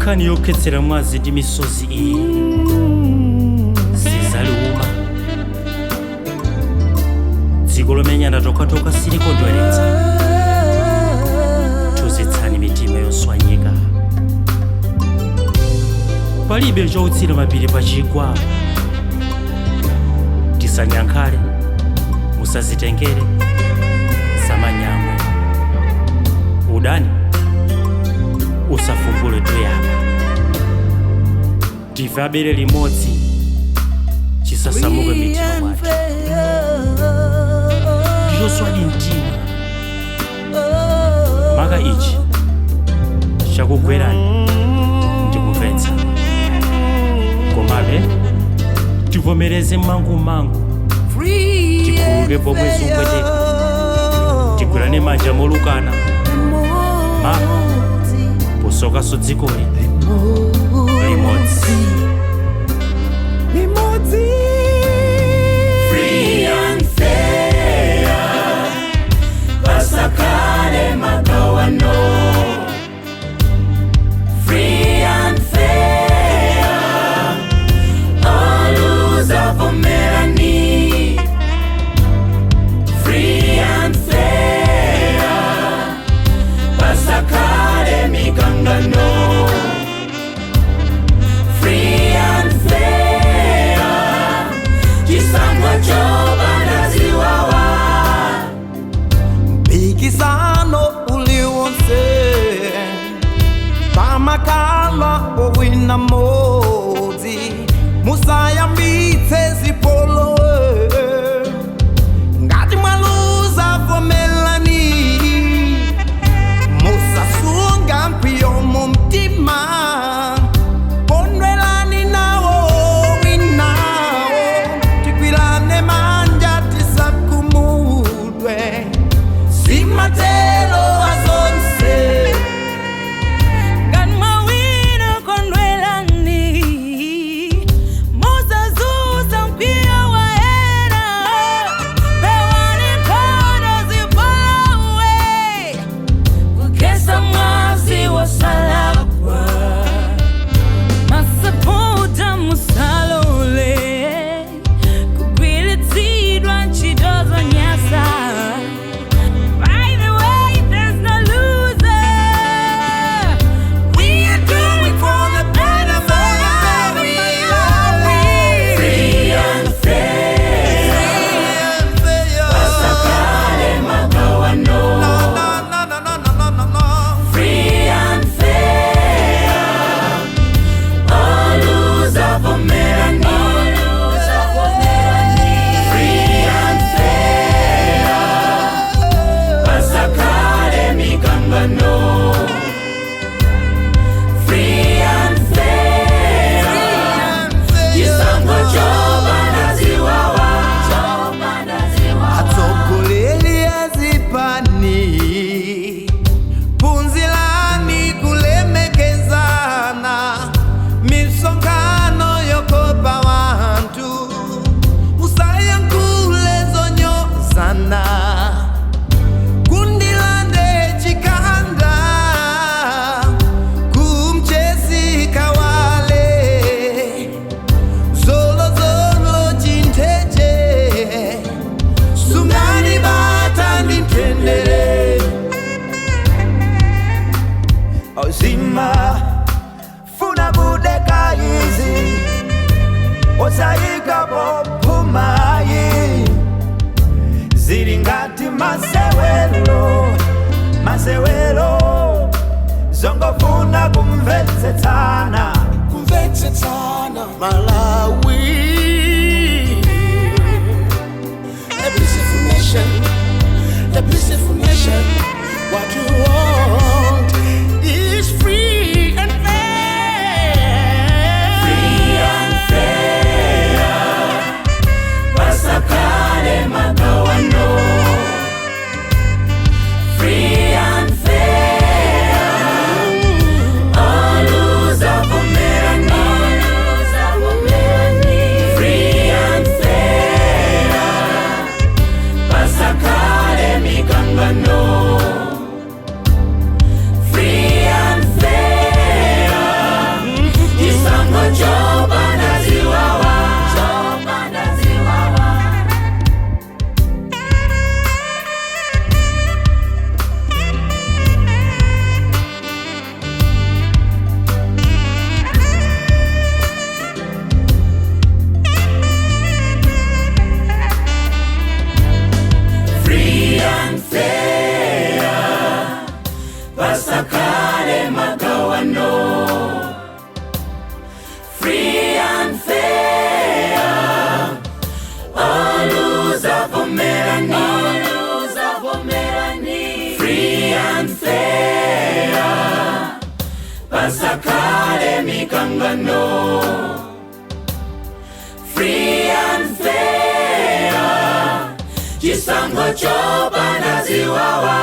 Nkhani yokhetsera mwazi ndi misozi iyi sizaliuma. Dziko lomenyana tokhatokha silikondweretsa. Thuzitsani mitima yoswanyika. Palibe choutsira mapiri pachigwa. Tisanyankhale, musazitengere samanyamwe. Udani usafumbule toyapa. Ndife abere limodzi, chisasamuke mitima mwathu. Ndichoswadi mtima maka ichi chakugwerani ndikumvetsa, komabe tivomereze mangumangu, tikhululuke pomwe zikupweteka, tigwirane manja molukana maka posokaso dzikoli limodzi. Limodzi. Free and fair, pasakhale magawano. Free and fair, oluza vomerani. Free and fair, pasakhale mikangano. Free and fair, chisankho chopanda ziwawa. Mpikisano uliwonse pamakhala owina modzi. Musayambitse zipolowe. Ngati mwaluza, vomelani. Musasunga mkwiyo mu mtima. Kondwerani nawo winawo. Tigwirane manja, tisakhumudwe. Simatelo azonse. Ngati mwawina, kondwerani. Musazuza mkwiyo wa ena. Pewani nkhondo, zipolowe, kukhetsa mwazi wosalakwa. Masapota musalole kugwiritsidwa ntchito zonyasa. By the way, there's no loser. We are doing for the better. Free and fair, pasakhale magawano. Free and fair, oluza vomerani. Free and fair, pasakhale mikangano. Free and fair, chisankho chopanda ziwawa. Atsogoleri azipani, phunzirani kulemekezana. Misonkhano yokopa wanthu, musayankhule zonyozana. Ku Ndirande, Chikanda, ku Mchesi, Kawale, Zolozolo, Chintheche, sungani bata ndi mtendere. Ozima funa kudeka izi, osayika pophumayi. Zili ngati masewelo, masewelo, zongofuna kumvetsetsana. Kumvetsetsana. Malawi, a peaceful nation, a peaceful nation. What you want is free and fair. Free and fair, pasakhale magawano. Free and fair, oluza vomerani. Pasakale mikangano. Free and fair. Chisankho chopanda ziwawa.